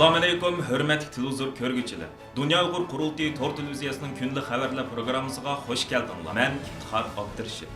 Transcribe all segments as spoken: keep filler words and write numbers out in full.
ئەسسالامۇئەلەيكۇم، ھۆرمەتلىك تېلېۋىزور كۆرگۈچىلەر! دۇنيا ئۇيغۇر قۇرۇلتىيى تور تېلېۋىزىيەسىنىڭ كۈندىلىك خەۋەرلەر پروگراممىسىغا خۇش كەلدىڭلار. مەن ئىپتىخار ئابدۇرېشىت.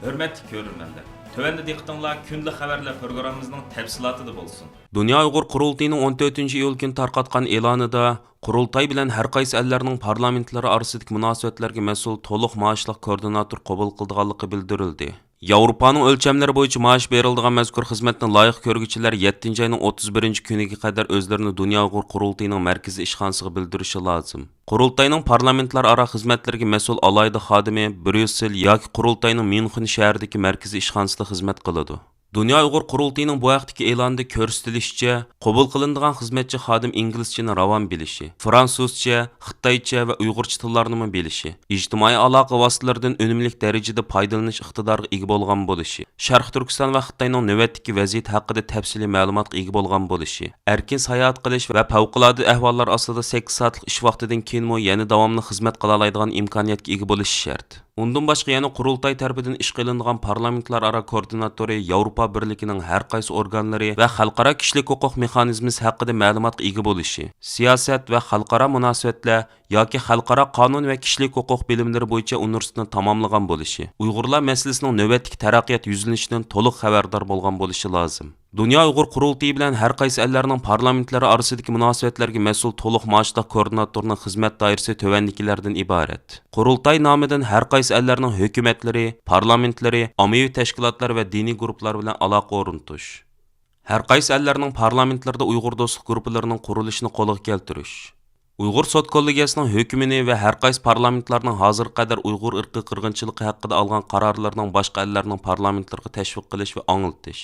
ھۆرمەتلىك كۆرۈرمەنلەر، تۆۋەندە دىققىتىڭلار كۈندىلىك خەۋەرلەر پروگراممىمىزنىڭ تەپسىلاتىدا بولسۇن. دۇنيا ئۇيغۇر قۇرۇلتىيىنىڭ ئون تۆتىنچى ئىيۇل كۈنى تارقاتقان ئېلانىدا، قۇرۇلتاي بىلەن ھەر قايسى ئەللەرنىڭ پارلامېنتلىرى ئارىسىدىكى مۇناسىۋەتلەرگە مەسئۇل تولۇق مائاشلىق كوئوردىناتور قوبۇل قىلىدىغانلىقى بىلدۈرۈلدى. ياۋروپانىڭ ئۆلچەملىرى بويىچە مائاش بېرىلىدىغان مەزكۇر خىزمەتنى لايىق كۆرگۈچىلەر يەتتىنچى ئاينىڭ ئوتتۇز بىرىنچى كۈنىگە قەدەر ئۆزلىرىنى دۇنيا ئۇيغۇر قۇرۇلتىيىنىڭ مەركىزىي ئىشخانىسىغا بىلدۈرۈشى لازىم. قۇرۇلتاينىڭ پارلامېنتلار ئارا خىزمەتلىرىگە مەسئۇل ئالاھىدە خادىمى بريۇسسېل ياكى قۇرۇلتاينىڭ ميۇنخېن شەھىرىدىكى مەركىزىي ئىشخانىسىدا خىزمەت قىلىدۇ. دۇنيا ئۇيغۇر قۇرۇلتىيىنىڭ بۇ ھەقتىكى ئېلانىدا كۆرسىتىلىشىچە، قوبۇل قىلىنىدىغان خىزمەتچى خادىم ئىنگلىزچىنى راۋان بىلىشى، فرانسۇزچە، خىتايچە ۋە ئۇيغۇرچە تىللارنىمۇ بىلىشى، ئىجتىمائىي ئالاقە ۋاسىتىلىرىدىن ئۈنۈملۈك دەرىجىدە پايدىلىنىش ئىقتىدارىغا ئىگە بولغان بولۇشى، شەرقىي تۈركىستان ۋە خىتاينىڭ نۆۋەتتىكى ۋەزىيىتى ھەققىدە تەپسىلىي مەلۇماتقا ئىگە بولغان بولۇشى، ئەركىن ساياھەت قىلىش ۋە پەۋقۇلئاددە ئەھۋاللار ئاستىدا سەككىز سائەتلىك ئىش ۋاقتىدىن كېيىنمۇ يەنە داۋاملىق خىزمەت قىلالايدىغان ئىمكانىيەتكە ئىگە بولۇشى شەرت. ئۇندىن باشقا يەنە قۇرۇلتاي تەرىپىدىن ئىشقا ئېلىنىدىغان پارلامېنتلار ئارا كوئوردىناتورى ياۋروپا بىرلىكىنىڭ ھەر قايسى ئورگانلىرى ۋە خەلقئارا كىشىلىك ھوقۇق مېخانىزمىسى ھەققىدە مەلۇماتقا ئىگە بولۇشى، سىياسەت ۋە خەلقئارا مۇناسىۋەتلەر ياكى خەلقئارا قانۇن ۋە كىشىلىك ھوقۇق بىلىملىرى بويىچە ئۇنىۋېرسىتېتنى تاماملىغان بولۇشى، ئۇيغۇرلار مەسىلىسىنىڭ نۆۋەتتىكى تەرەققىيات يۈزلىنىشىدىن تولۇق خەۋەردار بولغان بولۇشى لازىم. دۇنيا ئۇيغۇر قۇرۇلتىيى بىلەن ھەر قايسى ئەللەرنىڭ پارلامېنتلىرى ئارىسىدىكى مۇناسىۋەتلەرگە مەسئۇل تولۇق مائاشلىق كوئوردىناتورنىڭ خىزمەت دائىرىسى تۆۋەندىكىلەردىن ئىبارەت. قۇرۇلتاي نامىدىن ھەر قايسى ئەللەرنىڭ ھۆكۈمەتلىرى، پارلامېنتلىرى، ئاممىۋى تەشكىلاتلار ۋە دىنىي گۇرۇپپىلار بىلەن ئالاقە ئورنىتىش. ھەر قايسى ئەللەرنىڭ پارلامېنتلىرىدا ئۇيغۇر دوستلۇق گۇرۇپپىلىرىنىڭ قۇرۇلۇشىنى قولغا كەلتۈرۈش. ئۇيغۇر سوت كوللېگىيەسىنىڭ ھۆكۈمىنى ۋە ھەر قايسى پارلامېنتلارنىڭ ھازىرغا قەدەر ئۇيغۇر ئىرقىي قىرغىنچىلىقى ھەققىدە ئالغان قارارلىرىنىڭ باشقا ئەللەرنىڭ پارلامېنتلىرىغا تەشۋىق قىلىش ۋە ئاڭلىتىش.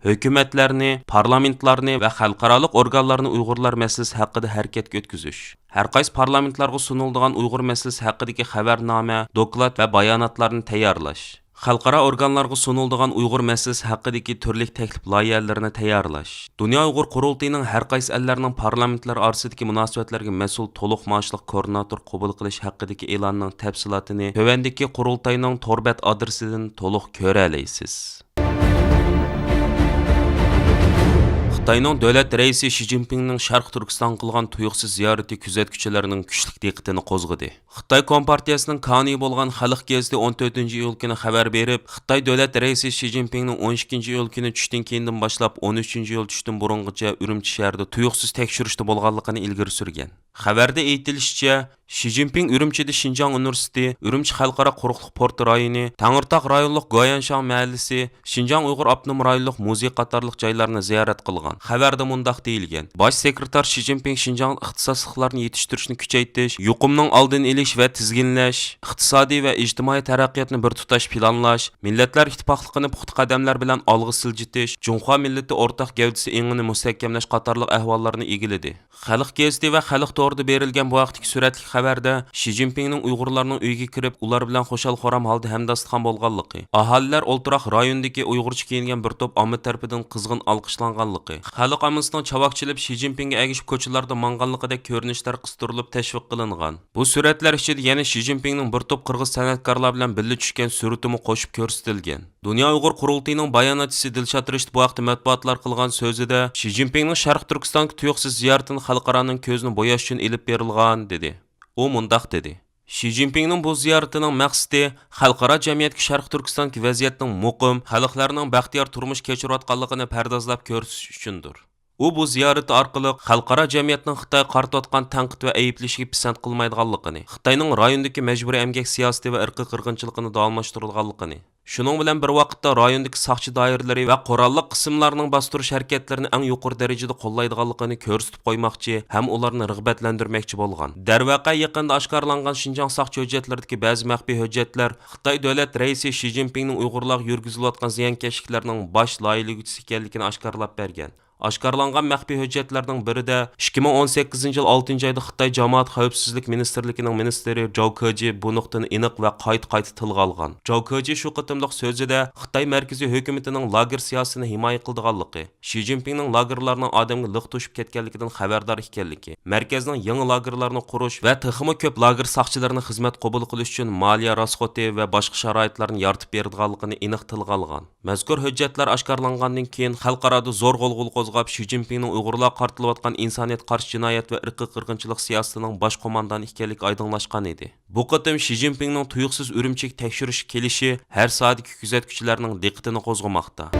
ھۆكۈمەتلەرنى، پارلامېنتلارنى ۋە خەلقئارالىق ئورگانلارنى ئۇيغۇرلار مەسىلىسى ھەققىدە ھەرىكەتكە ئۆتكۈزۈش. ھەر قايسى پارلامېنتلارغا سۇنۇلىدىغان ئۇيغۇر مەسىلىسى ھەققىدىكى خەۋەرنامە، دوكلات ۋە باياناتلارنى تەييارلاش. خەلقئارا ئورگانلارغا سۇنۇلىدىغان ئۇيغۇر مەسىلىسى ھەققىدىكى تۈرلۈك تەكلىپ لايىھەلىرىنى تەييارلاش. دۇنيا ئۇيغۇر قۇرۇلتىيىنىڭ ھەر قايسى ئەللەرنىڭ پارلامېنتلىرى ئارىسىدىكى مۇناسىۋەتلەرگە مەسئۇل تولۇق مائاشلىق كوئوردىناتور قوبۇل قىلىش ھەققىدىكى ئېلاننىڭ تەپسىلاتىنى تۆۋەندىكى قۇرۇلتاينىڭ تور بەت ئادرېسىدىن تولۇق كۆرەلەيسىز. خىتاينىڭ دۆلەت رەئىسى شى جىنپىڭنىڭ شەرقىي تۈركىستانغا قىلغان تۇيۇقسىز زىيارىتى كۆزەتكۈچىلەرنىڭ كۈچلۈك دىققىتىنى قوزغىدى. خىتاي كومپارتىيەسىنىڭ كانىيى بولغان خەلق گېزىتى ئون تۆتىنچى ئىيۇل كۈنى خەۋەر بېرىپ، خىتاي دۆلەت رەئىسى شى جىنپىڭنىڭ ئون ئىككىنچى ئىيۇل كۈنى چۈشتىن كېيىندىن باشلاپ ئون ئۈچىنچى ئىيۇل چۈشتىن بۇرۇنغىچە ئۈرۈمچى شەھىرىدە تۇيۇقسىز تەكشۈرۈشتە بولغانلىقىنى ئىلگىرى سۈرگەن. خەۋەردە ئېيتىلىشىچە، شى جىنپىڭ ئۈرۈمچىدە شىنجاڭ ئۇنىۋېرسىتېتى، ئۈرۈمچى خەلقئارا قۇرۇقلۇق پورتى رايونى، تەڭرىتاغ رايونلۇق گۇەنشاڭ مەھەللىسى، شىنجاڭ ئۇيغۇر ئاپتونوم رايونلۇق مۇزېي قاتارلىق جايلارنى زىيارەت قىلغان. خەۋەردە مۇنداق دېيىلگەن: باش سېكرېتار شى جىنپىڭ شىنجاڭدا ئىختىساسلىقلارنى يېتىشتۈرۈشنى كۈچەيتىش، يۇقۇمنىڭ ئالدىنى ئېلىش ۋە تىزگىنلەش، ئىقتىسادىي ۋە ئىجتىمائىي تەرەققىياتنى بىر تۇتاش پىلانلاش، مىللەتلەر ئىتتىپاقلىقىنى پۇختا قەدەملەر بىلەن ئالغا سىلجىتىش، جۇڭخۇا مىللىتى ئورتاق گەۋدىسى ئېڭىنى مۇستەھكەملەش قاتارلىق ئەھۋاللارنى ئىگىلىدى. خەلق گېزىتى ۋە خەلق تورىدا بېرىلگەن بۇ ھەقتىكى سۈرەتلىك خەۋەردە، شى جىنپىڭنىڭ ئۇيغۇرلارنىڭ ئۆيىگە كىرىپ، ئۇلار بىلەن خۇشال-خۇرام ھالدا ھەمداستىخان بولغانلىقى، ئاھالىلەر ئولتۇراق رايونىدىكى ئۇيغۇرچە كىيىنگەن بىر توپ ئامما تەرىپىدىن قىزغىن ئالقىشلانغانلىقى، خەلق ئاممىسىنىڭ چاۋاك چېلىپ، شى جىنپىڭگە ئەگىشىپ كوچىلاردا ماڭغانلىقىدەك كۆرۈنۈشلەر قىستۇرۇلۇپ تەشۋىق قىلىنغان. بۇ سۈرەتلەر ئىچىدە يەنە شى جىنپىڭنىڭ بىر توپ قىرغىز سەنئەتكارلار بىلەن بىللە چۈشكەن سۈرىتىمۇ قوشۇپ كۆرسىتىلگەن. دۇنيا ئۇيغۇر قۇرۇلتىيىنىڭ باياناتچىسى دىلشات رىشىت بۇ ھەقتە مەتبۇئاتلارغا قىلغان سۆزىدە، شى جىنپىڭنىڭ شەرقىي تۈركىستاندىكى تۇيۇقسىز زىيارىتىنى خەلقئارانىڭ كۆزىنى بوياش ئۈچۈن ئېلىپ بېرىلغان، دېدى. ئۇ مۇنداق دېدى: شى جىنپىڭنىڭ بۇ زىيارىتىنىڭ مەقسىتى خەلقئارا جەمئىيەتكە شەرقىي تۈركىستاندىكى ۋەزىيەتنىڭ مۇقىم، خەلقلەرنىڭ بەختىيار تۇرمۇش كەچۈرۈۋاتقانلىقىنى پەردازلاپ كۆرسىتىش ئۈچۈندۇر. ئۇ بۇ زىيارىتى ئارقىلىق خەلقئارا جەمئىيەتنىڭ خىتايغا قارىتىۋاتقان تەنقىد ۋە ئەيىبلىشىگە پىسەنت قىلمايدىغانلىقىنى، خىتاينىڭ رايوندىكى مەجبۇرىي ئەمگەك سىياسىتى ۋە ئىرقىي قىرغىنچىلىقىنى داۋاملاشتۇرىدىغانلىقىنى، شۇنىڭ بىلەن بىر ۋاقىتتا رايوندىكى ساقچى دائىرىلىرى ۋە قوراللىق قىسىملارنىڭ باستۇرۇش ھەرىكەتلىرىنى ئەڭ يۇقىرى دەرىجىدە قوللايدىغانلىقىنى كۆرسىتىپ قويماقچى ھەم ئۇلارنى رىغبەتلەندۈرمەكچى بولغان. دەرۋەقە، يېقىندا ئاشكارىلانغان شىنجاڭ ساقچى ھۆججەتلىرىدىكى بەزى مەخپىي ھۆججەتلەر خىتاي دۆلەت رەئىسى شى جىنپىڭنىڭ ئۇيغۇرلارغا يۈرگۈزۈلۈۋاتقان زىيانكەشلىكلەرنىڭ باش لايىھىلىگۈچىسى ئىكەنلىكىنى ئاشكارىلاپ بەرگەن. ئاشكارىلانغان مەخپىي ھۆججەتلەرنىڭ بىرىدە ئىككى مىڭ ئون سەككىزىنچى يىل ئالتىنچى ئايدا خىتاي جامائەت خەۋپسىزلىك مىنىستىرلىكىنىڭ مىنىستىرى جاۋ كېجى بۇ نۇقتىنى ئېنىق ۋە قايتا-قايتا تىلغا ئالغان. جاۋ كېجى شۇ قېتىملىق سۆزىدە خىتاي مەركىزىي ھۆكۈمىتىنىڭ لاگېر سىياسىتىنى ھىمايە قىلىدىغانلىقى، شى جىنپىڭنىڭ لاگېرلارنىڭ ئادەمگە لىق توشۇپ كەتكەنلىكىدىن خەۋەردار ئىكەنلىكى، مەركەزنىڭ يېڭى لاگېرلارنى قۇرۇش ۋە تېخىمۇ كۆپ لاگېر ساقچىلىرىنى خىزمەت قوبۇل قىلىش ئۈچۈن مالىيە راسخوتى ۋە باشقا شارائىتلارنى يارىتىپ بېرىدىغانلىقىنى ئېنىق تىلغا ئالغان. مەزكۇر ھۆججەتلەر ئاشكارىلانغاندىن كېيىن، خەلقئارادا زور غۇلغۇلا قۇتقاپ، شى جىنپىڭنىڭ ئۇيغۇرلارغا قارىتىلىۋاتقان ئىنسانىيەتكە قارشى جىنايەت ۋە ئىرقىي قىرغىنچىلىق سىياسىتىنىڭ باش قوماندانى ئىكەنلىكى ئايدىڭلاشقان ئىدى. بۇ قېتىم شى جىنپىڭنىڭ تۇيۇقسىز ئۈرۈمچىگە تەكشۈرۈشكە كېلىشى ھەر ساھەدىكى كۆزەتكۈچىلەرنىڭ دىققىتىنى قوزغىماقتا.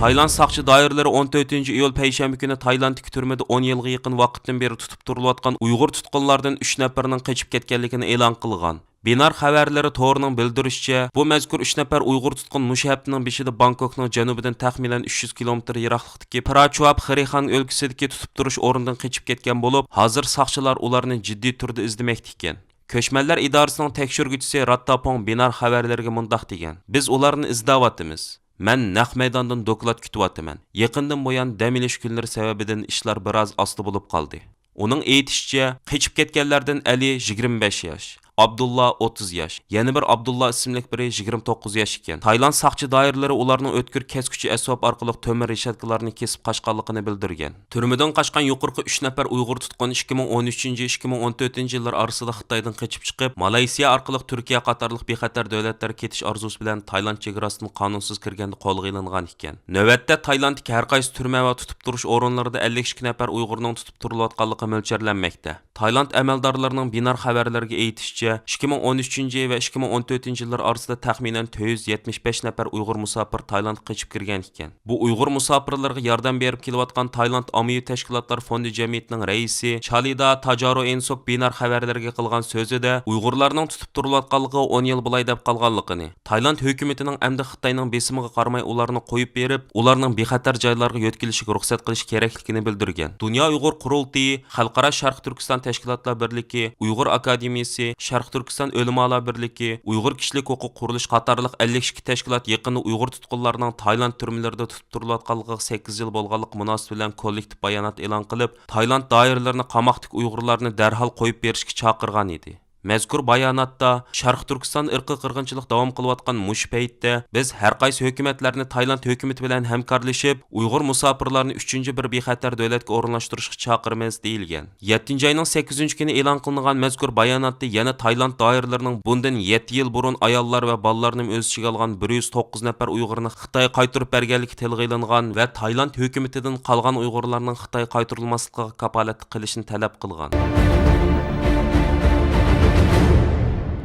تايلاند ساقچى دائىرىلىرى ئون تۆتىنچى ئىيۇل پەيشەنبە كۈنى تايلاندتىكى تۈرمىدە ئون يىلغا يېقىن ۋاقىتتىن بېرى تۇتۇپ تۇرۇلۇۋاتقان ئۇيغۇر تۇتقۇنلاردىن ئۈچ نەپىرىنىڭ قېچىپ كەتكەنلىكىنى ئېلان قىلغان. بىنار خەۋەرلىرى تورىنىڭ بىلدۈرۈشىچە، بۇ مەزكۇر ئۈچ نەپەر ئۇيغۇر تۇتقۇن مۇشۇ ھەپتىنىڭ بېشىدا بانكوكنىڭ جەنۇبىدىن تەخمىنەن ئۈچ يۈز كىلومېتىر يىراقلىقتىكى پراچۇئاپ خېرىخان ئۆلكىسىدىكى تۇتۇپ تۇرۇش ئورنىدىن قېچىپ كەتكەن بولۇپ، ھازىر ساقچىلار ئۇلارنى جىددىي تۈردە ئىزدىمەكتە ئىكەن. كۆچمەنلەر ئىدارىسىنىڭ تەكشۈرگۈچىسى راتتاپوڭ بىنار خەۋەرلىرىگە مۇنداق دېگەن: «بىز ئۇلارنى ئىزدەۋاتىمىز. مەن نەق مەيداندىن دوكلات كۈتۈۋاتىمەن. يېقىندىن بۇيان دەم ئېلىش كۈنلىرى سەۋەبىدىن ئىشلار بىراز ئاستا بولۇپ قالدى.» ئۇنىڭ ئېيتىشىچە، قېچىپ كەتكەنلەردىن ئەلى، يىگىرمە بەش ياش، ئابدۇللا، ئوتتۇز ياش، يەنە بىر ئابدۇللا ئىسىملىك بىرى، يىگىرمە توققۇز ياش ئىكەن. تايلاند ساقچى دائىرىلىرى ئۇلارنىڭ ئۆتكۈر كەسكۈچى ئەسۋاب ئارقىلىق تۆمۈر رېشاتكىلارنى كېسىپ قاچقانلىقىنى بىلدۈرگەن. تۈرمىدىن قاچقان يۇقىرىقى ئۈچ نەپەر ئۇيغۇر تۇتقۇن ئىككى مىڭ ئون ئۈچىنچى، ئىككى مىڭ ئون تۆتىنچى يىللار ئارىسىدا خىتايدىن قېچىپ چىقىپ، مالايسىيا ئارقىلىق تۈركىيە قاتارلىق بىخەتەر دۆلەتلەرگە كېتىش ئارزۇسى بىلەن تايلاند چېگراسىدىن قانۇنسىز كىرگەندە قولغا ئېلىنغان ئىكەن. نۆۋەتتە تايلاندتىكى ھەر قايسى تۈرمە ۋە تۇتۇپ تۇرۇش ئورۇنلىرىدا ئەللىك ئىككى نەپەر ئۇيغۇرنىڭ تۇتۇپ تۇرۇلۇۋاتقانلىقى مۆلچەرلەنمەكتە. تايلاند ئەمەلدارلىرىنىڭ بىنار خەۋەرلىرىگە ئېيتىشىچە، ئىككى مىڭ ئون ئۈچىنچى ۋە ئىككى مىڭ ئون تۆتىنچى يىللار ئارىسىدا تەخمىنەن تۆت يۈز يەتمىش بەش نەپەر ئۇيغۇر مۇساپىر تايلاندقا قېچىپ كىرگەن ئىكەن. بۇ ئۇيغۇر مۇساپىرلىرىغا ياردەم بېرىپ كېلىۋاتقان تايلاند ئاممىۋى تەشكىلاتلار فوندى جەمئىيىتىنىڭ رەئىسى چالىدا تاجارو ئېنسوك بىنار خەۋەرلىرىگە قىلغان سۆزىدە، ئۇيغۇرلارنىڭ تۇتۇپ تۇرۇلۇۋاتقانلىقىغا ئون يىل بولاي دەپ قالغانلىقىنى، تايلاند ھۆكۈمىتىنىڭ ئەمدى خىتاينىڭ بېسىمىغا قارىماي ئۇلارنى قويۇپ بېرىپ، ئۇلارنىڭ بىخەتەر جايلارغا يۆتكىلىشىگە رۇخسەت قىلىش كېرەكلىكىنى بىلدۈرگەن. دۇنيا ئۇيغۇر قۇرۇلتىيى، خەلقئارا شەرقىي تۈركىستان تەشكىلاتلار بىرلىكى، ئۇيغۇر ئاكادېمىيىسى، شەرقىي تۈركىستان ئۆلىمالار بىرلىكى، ئۇيغۇر كىشىلىك ھوقۇق قۇرۇلۇشى قاتارلىق ئەللىك ئىككى تەشكىلات يېقىندا ئۇيغۇر تۇتقۇنلارنىڭ تايلاند تۈرمىلىرىدە تۇتۇپ تۇرۇلۇۋاتقانلىقىغا سەككىز يىل بولغانلىقى مۇناسىۋىتى بىلەن كوللېكتىپ بايانات ئېلان قىلىپ، تايلاند دائىرىلىرىنى قاماقتىكى ئۇيغۇرلارنى دەرھال قويۇپ بېرىشكە چاقىرغان ئىدى. مەزكۇر باياناتتا، شەرقىي تۈركىستان ئىرقىي قىرغىنچىلىق داۋام قىلىۋاتقان مۇشۇ پەيتتە، بىز ھەر قايسى ھۆكۈمەتلەرنى تايلاند ھۆكۈمىتى بىلەن ھەمكارلىشىپ، ئۇيغۇر مۇساپىرلارنى ئۈچىنچى بىر بىخەتەر دۆلەتكە ئورۇنلاشتۇرۇشقا چاقىرىمىز، دېيىلگەن. يەتتىنچى ئاينىڭ سەككىزىنچى كۈنى ئېلان قىلىنغان مەزكۇر باياناتتا يەنە تايلاند دائىرىلىرىنىڭ بۇندىن يەتتە يىل بۇرۇن ئاياللار ۋە بالىلارنىمۇ ئۆز ئىچىگە ئالغان بىر يۈز توققۇز نەپەر ئۇيغۇرنى خىتايغا قايتۇرۇپ بەرگەنلىكى تىلغا ئېلىنغان ۋە تايلاند ھۆكۈمىتىدىن قالغان ئۇيغۇرلارنىڭ خىتايغا قايتۇرۇلماسلىقىغا كاپالەتلىك قىلىشنى تەلەپ قىلغان.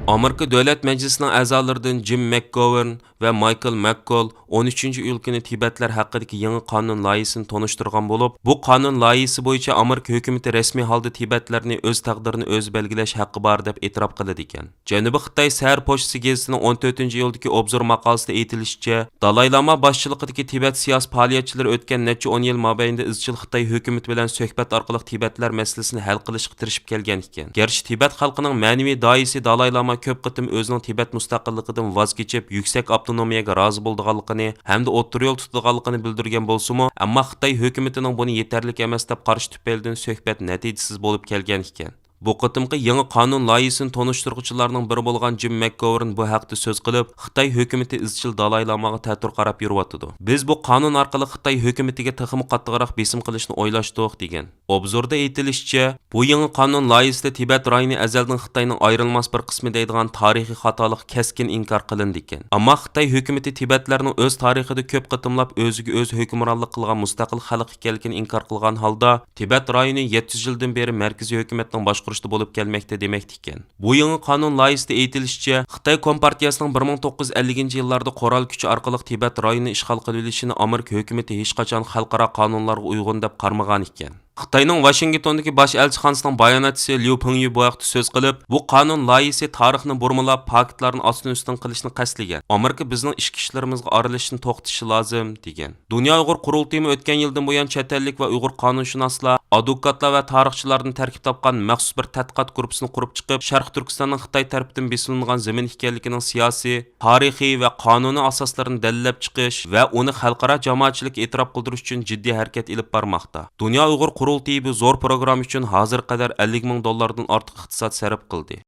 ئامېرىكا دۆلەت مەجلىسىنىڭ ئەزالىرىدىن جىم مەكگوۋېرن ۋە مايكل مەككول ئون ئۈچىنچى ئىيۇل كۈنى تىبەتلەر ھەققىدىكى يېڭى قانۇن لايىھىسىنى تونۇشتۇرغان بولۇپ، بۇ قانۇن لايىھىسى بويىچە ئامېرىكا ھۆكۈمىتى رەسمىي ھالدا تىبەتلەرنى ئۆز تەقدىرىنى ئۆزى بەلگىلەش ھەققى بار دەپ ئېتىراپ قىلىدىكەن. جەنۇبىي خىتاي سەھەر پوچتىسى گېزىتىنىڭ ئون تۆتىنچى ئىيۇلدىكى ئوبزور ماقالىسىدە ئېيتىلىشىچە، دالاي لاما باشچىلىقىدىكى تىبەت سىياسىي پائالىيەتچىلىرى ئۆتكەن نەچچە ئون يىل مابەينىدە ئىزچىل خىتاي ھۆكۈمىتى بىلەن سۆھبەت ئارقىلىق تىبەتلەر مەسىلىسىنى ھەل قىلىشقا تىرىشىپ كەلگەن ئىكەن. گەرچە تىبەت خەلقىنىڭ مەنىۋى داھىيسى دالاي لاما كۆپ قېتىم ئۆزىنىڭ تىبەت مۇستەقىللىقىدىن ۋاز كېچىپ، يۈكسەك ئاپتونومىيەگە رازى بولىدىغانلىقىنى ھەمدە ئوتتۇرا يول تۇتىدىغانلىقىنى بىلدۈرگەن بولسىمۇ، ئەمما خىتاي ھۆكۈمىتىنىڭ بۇنى يېتەرلىك ئەمەس دەپ قارىشى تۈپەيلىدىن سۆھبەت نەتىجىسىز بولۇپ كەلگەن ئىكەن. بۇ قېتىمقى يېڭى قانۇن لايىھىسىنى تونۇشتۇرغۇچىلارنىڭ بىرى بولغان جىم مەكگوۋېرن بۇ ھەقتە سۆز قىلىپ، خىتاي ھۆكۈمىتى ئىزچىل دالاي لاماغا تەتۈر قاراپ يۈرۈۋاتىدۇ. بىز بۇ قانۇن ئارقىلىق خىتاي ھۆكۈمىتىگە تېخىمۇ قاتتىقراق بېسىم قىلىشنى ئويلاشتۇق، دېگەن. ئوبزوردا ئېيتىلىشىچە، بۇ يېڭى قانۇن لايىھىسىدە تىبەت رايونى ئەزەلدىن خىتاينىڭ ئايرىلماس بىر قىسمى دەيدىغان تارىخىي خاتالىق كەسكىن ئىنكار قىلىنىدىكەن. ئەمما خىتاي ھۆكۈمىتى تىبەتلەرنىڭ ئۆز تارىخىدا كۆپ قېتىملاپ ئۆزىگە ئۆزى ھۆكۈمرانلىق قىلغان مۇستەقىل خەلق ئىكەنلىكىنى ئىنكار قىلغان ھالدا، تىبەت رايونى يەتتە يۈز يىلدىن بېرى مەركىزىي ھۆكۈمەتنىڭ باشقۇرۇشىدا بولۇپ كەلمەكتە، دېمەكتە ئىكەن. بۇ يېڭى قانۇن لايىھىسىدە ئېيتىلىشىچە، خىتاي كومپارتىيەسىنىڭ بىر مىڭ توققۇز يۈز ئەللىكىنچى يىللاردا قورال كۈچى ئارقىلىق تىبەت رايونىنى ئىشغال قىلىۋېلىشىنى ئامېرىكا ھۆكۈمىتى ھېچقاچان خەلقئارا قانۇنلارغا ئۇيغۇن دەپ قارىمىغان ئىكەن. خىتاينىڭ ۋاشىنگتوندىكى باش ئەلچىخانىسىنىڭ باياناتچىسى ليۇ پېڭيۈ بۇ ھەقتە سۆز قىلىپ، بۇ قانۇن لايىھىسى تارىخنى بۇرمىلاپ، پاكىتلارنى ئاستىن-ئۈستۈن قىلىشنى قەستلىگەن. ئامېرىكا بىزنىڭ ئىچكى ئىشلىرىمىزغا ئارىلىشىشنى توختىتىشى لازىم، دېگەن. دۇنيا ئۇيغۇر قۇرۇلتىيىمۇ ئۆتكەن يىلدىن بۇيان چەت ئەللىك ۋە ئۇيغۇر قانۇنشۇناسلار، ئادۋوكاتلار ۋە تارىخچىلاردىن تەركىب تاپقان مەخسۇس بىر تەتقىقات گۇرۇپپىسىنى قۇرۇپ چىقىپ، شەرقىي تۈركىستاننىڭ خىتاي تەرىپىدىن بېسىلىنغان زېمىن ئىكەنلىكىنىڭ سىياسىي، تارىخىي ۋە قانۇنىي ئاساسلىرىنى دەلىللەپ چىقىش ۋە ئۇنى خەلقئارا جامائەتچىلىككە ئېتىراپ قىلدۇرۇش ئۈچۈن جىددىي ھەرىكەت ئېلىپ بارماقتا. دۇنيا ئۇيغۇر قۇرۇلتىيى بۇ زور پروگرامما ئۈچۈن ھازىرغا قەدەر ئەللىك مىڭ دوللاردىن ئارتۇق ئىقتىساد سەرپ قىلدى.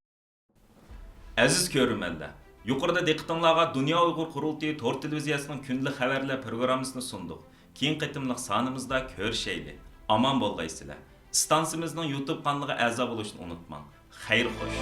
ئەزىز كۆرۈرمەنلەر، يۇقىرىدا دىققىتىڭلارغا دۇنيا ئۇيغۇر قۇرۇلتىيى تور تېلېۋىزىيەسىنىڭ كۈندىلىك خەۋەرلەر پروگراممىسىنى سۇندۇق. كېيىنكى قېتىملىق سانىمىزدا كۆرۈشەيلى. ئامان بولغايسىلەر. ئىستانسىمىزنىڭ يۇتۇب قانىلىغا ئەزا بولۇشنى ئۇنتۇماڭ. خەير خوش.